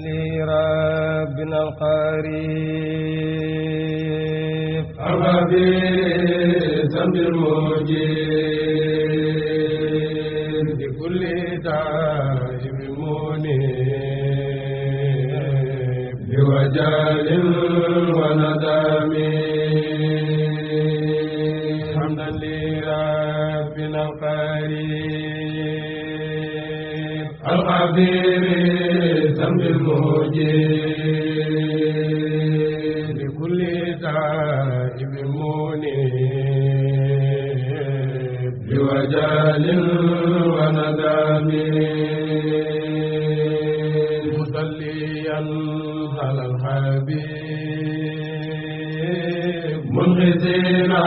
لربنا القريب الخبير ذنب المجيب بكل تائب منيب بوجال وندم حمدا لربنا القريب الخبير ذنب المجيب بكل تائب منيب بوجال وندم مصليا على الحبيب منقذنا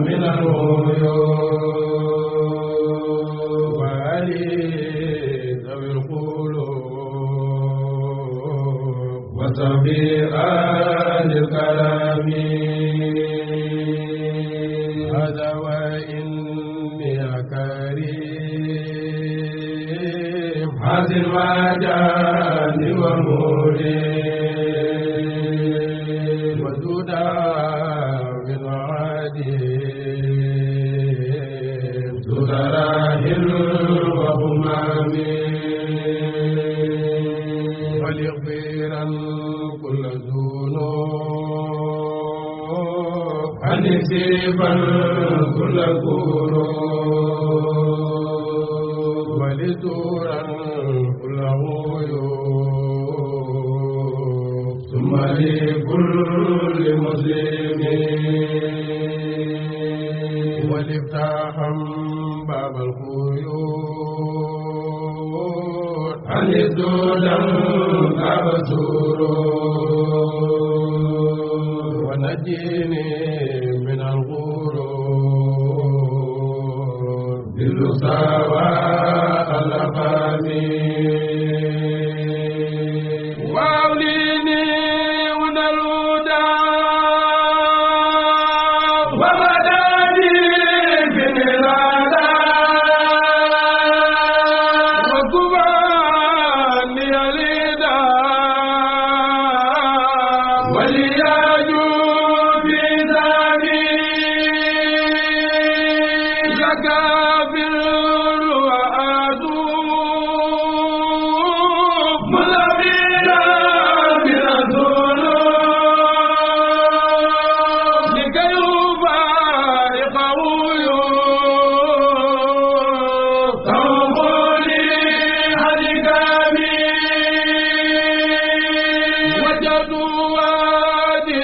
من الغيوب وعلي ذوي القلوب وصبي آل الكرم هذا وإني كريم حاز المجان ومولد وجودا بالعديم سدراهم وهمام وليغفرا كل ذنوب حنسيبا كل كروب ولزورا كل غيوب ثم لكل مسلم ولفتاحا باب الخيول عن الدودم أبصر ونجيني من الغرور بالسوى الأقام وأوليني من الهدى ومداني بالإرادة وكفاني الهدى ولياجو في ذاتي لك بر وأدوب ملبيا من الذنوب لكي يبارك عيوب توبوني حجكامي وجدوا وادي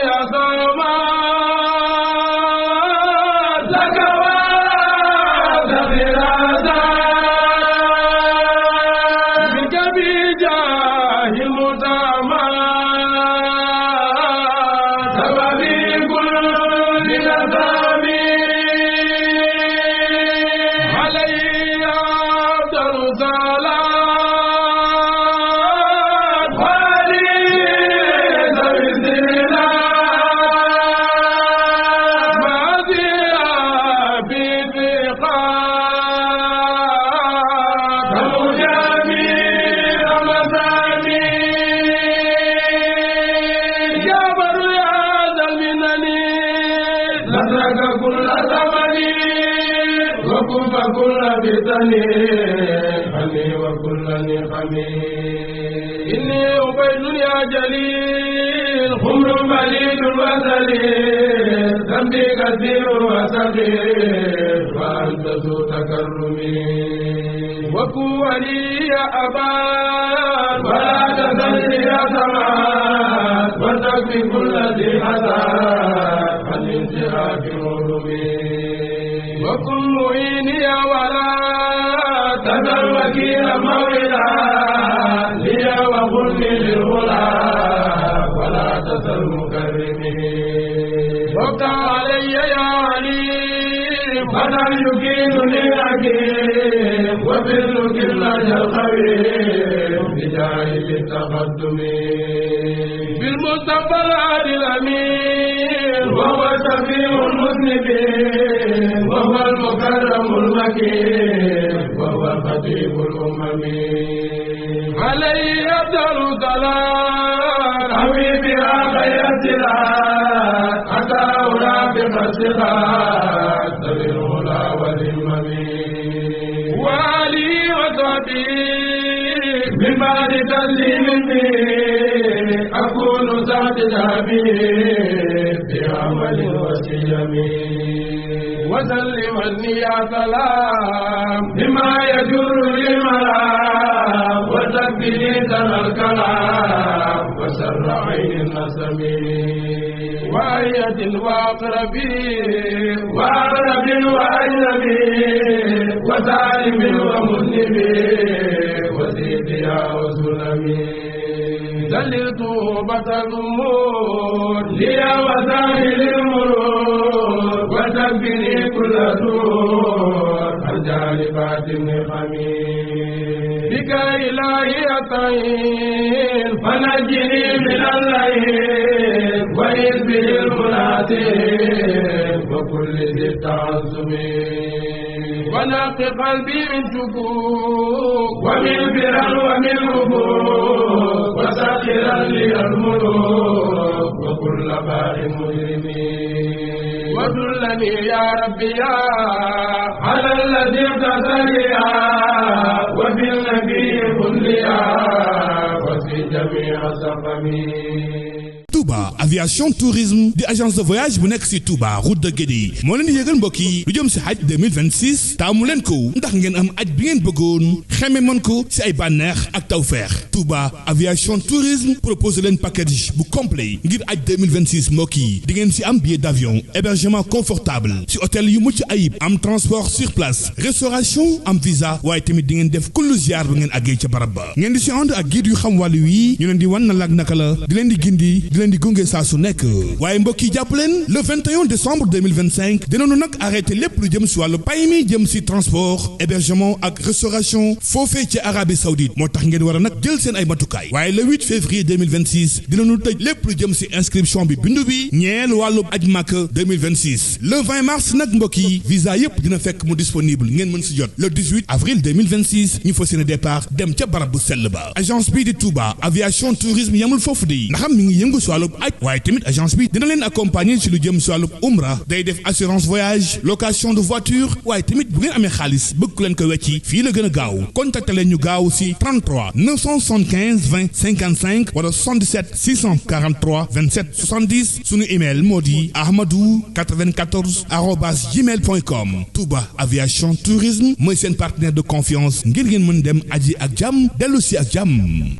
ظلمات لك وعد فراسة بك بجاه متامات سببي كل نظامي علي أفضل صلاة وعلي ذوي الزلال ماضية بثقات كمجامي رمضاني يا بر يا ذا المنن لترك كل زمني وكف كل فتني حمي وكل نقمي إني أبيد يا جليل خمر مليد وذليل ذنبي كثير وثقيل وأنت ذو تكرمي وكن ولي يا أبان ولا تزل يا سماء وتكفي كل ذي حسن عن انتهاك علومي وكن معيني يا ولا تزل وكيل موئلا لي وقلني للغلا ولا تزل مكرمي وقع علي يا عليم فلم يكيدني حكيم وبرك الله الخبير بجانب التقدم بالمصطفى العادل الأمين وهو شفيع المذنبين وهو المكرم المكين وهو خطيب الأمم علي أفضل صلاة حبيبها خير الصلاة حتى أرافق الصلاة ذوي الغلا والهمم وعلي وصحبه من بعد تسليم أكون سعدنا به بعمل وسلم وسلمني يا سلام بما يجر للملام وتكفني سر الكلام وسر عين النسم وآية وأقرب وأقرب وأجنبي وسالم ومذنب وزيد يا وسلمي ذللت توبة الأمور لي وسائل المرور وتكفني كل دور الجالبات النقم بك إلهي أطعين فنجني من الليل وإذ به المنادين وكل ذي التعظم ونق قلبي من شكوك ومن فرر ومن هبوط وسخرا لي الملوك وكل باء مجرمين ودلني يا ربي يا على الذي اقتدى وفي النبي كلها وفي جميع سقمي Touba aviation tourisme di agence de voyage bu nekk ci Touba route de Guédé moo leen di yëgal mbokk yi lu jëm ci hajj 2026 taamu leen ko ndax ngeen am aj bi ngeen bëggoon xeme mën ko ci ay bànneex ak tawfeex Touba aviation tourisme propose leen package bu complet ngir aj 2026 mbokk yi di ngeen ci am billet d'avion hébergement confortable ci hôtel yu mucc ayib am transport sur place restauration am visa waaye tamit di ngeen def kullu ziar bu ngeen àggee ca barab ba ngeen di ci ànd ak guide yu xam wàllu wi ñu leen di wan na laak naka la di leen di gindi di gunge saa su nekk waaye mbokk yi jàpp leen le 21 décembre 2025 dinañu nag arrêté lépp lu jëm si wàllu pay mi jëm si transport hébergement ak restauration foofee ci Arabie Saoudite moo tax ngeen war a nag jël seen ay matukaay waaye le 8 février 2026 dinañu tëj lépp lu jëm si inscription bi bindu bi ñeel wàllu aj Makka 2026 le 20 mars nag mbokk yi visa yëpp dina fekk mu disponible ngeen mën si jot le 18 avril 2026 ñu fas yéene départ dem ca barab bu sell ba agence bi di Touba aviation tourisme yamul foofu de ndax mi ngi yëngu si wàllu aj waaye tamit agence bi dina leen accompagner ci lu jëm si wàllu umra day def assurance voyage location de voiture waaye tamit bu ngeen amee xaalis bëgg ku leen ko wecci fii la gën a gaaw contacter leen ñu gaaw si 33 975 20 55 wala 77 643 27 70 sunu email moo di ahmadou94@gmail.com Touba aviation tourisme mooy seen partenaire de confiance ngir ngeen mën dem aji ak jàmm dellu si ak jàmm